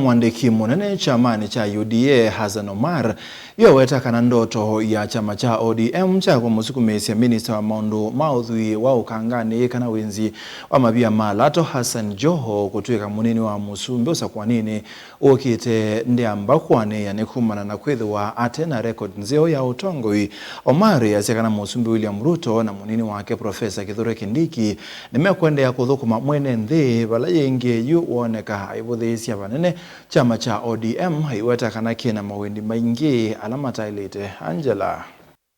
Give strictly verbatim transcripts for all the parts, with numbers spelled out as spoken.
Mwandĩki mũnene kyamanĩ kya U D A, Hassan Omar, yu aweta kana ndoto ya kyama kya O D M kya kũmũsukumĩĩsya minista wa maũndũ ma ũthwii wa ũkanganĩ kana wĩnzi wa mavia ma lato, Hassan Joho, kũtw'ĩka mũnini wa mũsumbĩ ũsakũanĩnĩ ũkĩte ndĩamba kũanĩĩa nĩ kumana na kwĩthĩwa ate na record nzeo ya ũtongoi. Omar asya kana mũsumbĩ William Ruto na mũnini wake Professor Kithure Kindiki nĩmekũendeea kũthũkũma mwene nthĩ vala yĩngĩ yu woneka aivũthĩĩsya vanene kyama kya O D M, aiweta kana kĩna mawendi maingĩ ala mataĩlĩte. Angela.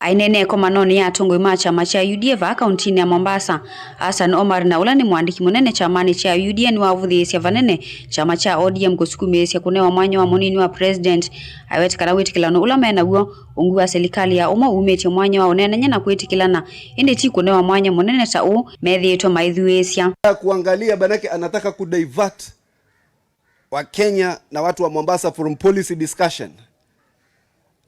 Aineena ĩkomanonĩ ya atongoi ma kyama kya U D A vaa kauntinĩ ya Mombasa, Hassan Omar, na ũla nĩ mwandĩki mũnene kyamanĩ kya U D A, nĩwavũthĩĩsya vanene kyama kya O D M kũsukumĩĩsya kũnewa mwanya wa mũnini wa president. Aiweta kana wĩtĩkĩlano ũla me naw'o ungu wa silikalĩ ya ũmwe umĩtye mwanya wa ũneenany'a na kwĩtĩkĩlana, ĩndĩ ti kũnewa mwanya mũnene ta ũu methĩĩtwe maithuĩĩsya. Kuangalia, manake anataka kudivert wa Kenya na watu wa Mombasa from policy discussion.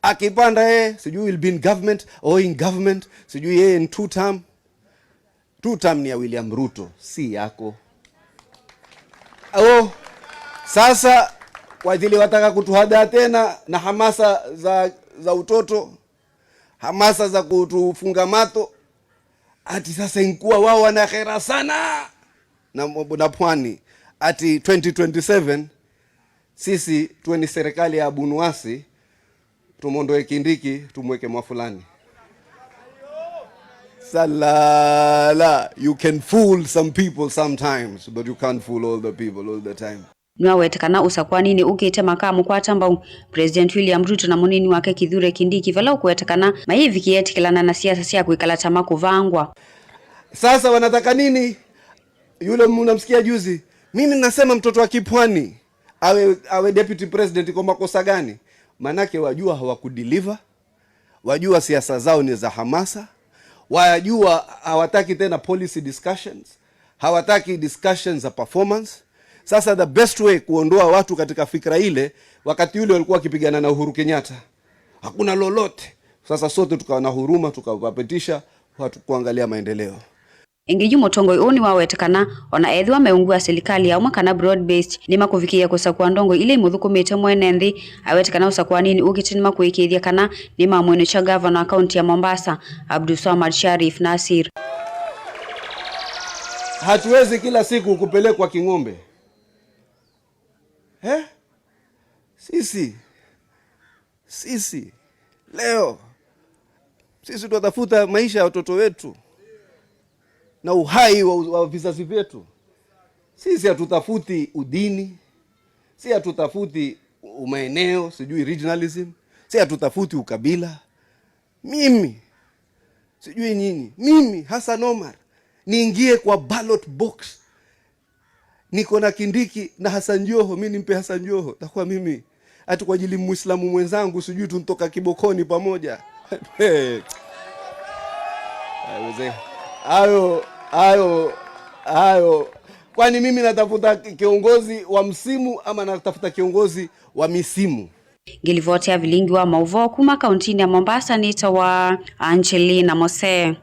Akipanda yeye, sijui will be in government or in government, sijui yeye in two term. Two term ni ya William Ruto, si yako. Oh, sasa kwa vile wataka kutuhadaa tena na hamasa za, za utoto, hamasa za kutufunga mato, ati sasa inkuwa wao wana ghera sana na, na pwani, ati twenty twenty-seven sisi tuwe ni serikali ya abunuwasi, tumwondoe Kindiki, tumweke Mwafulani. Salala, you can fool some people sometimes, but you can't fool all the people all the time. Nĩwaweta kana ũsakũanĩnĩ ũkĩte makamũkwata mbau President William Ruto na mũnini wake Kithure Kindiki, vala ũkũweta kana mayĩvikĩe etĩkĩlana na siasa sya kwĩkala ta makũvangwa. Sasa wanataka nini? Yule mnamsikia juzi, mimi nasema mtoto wa kipwani awe, awe deputy president kwa makosa gani? Manake wajua hawakudeliver, wajua siasa zao ni za hamasa, wajua hawataki tena policy discussions, hawataki discussions za performance. Sasa the best way kuondoa watu katika fikra ile, wakati ule walikuwa wakipigana na Uhuru Kenyatta, hakuna lolote. Sasa sote tukawa na huruma, tukawapitisha watu kuangalia maendeleo. Ĩngĩ yu mũtongoi ũũ nĩwaweta kana o na ethĩwa me ungu wa silikalĩ ya ũmwe kana broad based, nĩmakũvikĩĩa kũsakũa ndongoi ila imũthũkũmĩte mwene nthĩ. Aweta kana ũsakũanĩnĩ ũkĩte nĩmakũĩkĩĩthya kana nĩmamwĩnũkya ngavana wa kaunti ya Mombasa, Abdulswamad Sharif Nassir. Hatuwezi kila siku kupelekwa King'ombe. Eh? Sisi Sisi leo, sisi tunatafuta maisha ya watoto wetu na uhai wa, wa vizazi vyetu. Sisi hatutafuti udini, si hatutafuti umaeneo, sijui regionalism, si hatutafuti ukabila. Mimi, sijui nyinyi, mimi Hassan Omar, niingie kwa ballot box, niko na Kindiki na Hassan Joho, mi nimpe Hassan Joho? Takuwa mimi ati kwa ajili Muislamu mwenzangu, sijui tuntoka kibokoni pamoja. Hey. Hayo, hayo, hayo. Kwani mimi natafuta kiongozi wa msimu ama natafuta kiongozi wa misimu? Ngĩlivoti ya vilingi wa maũvoo kuma kauntinĩ ya Mombasa nĩtawa Angelina Mose.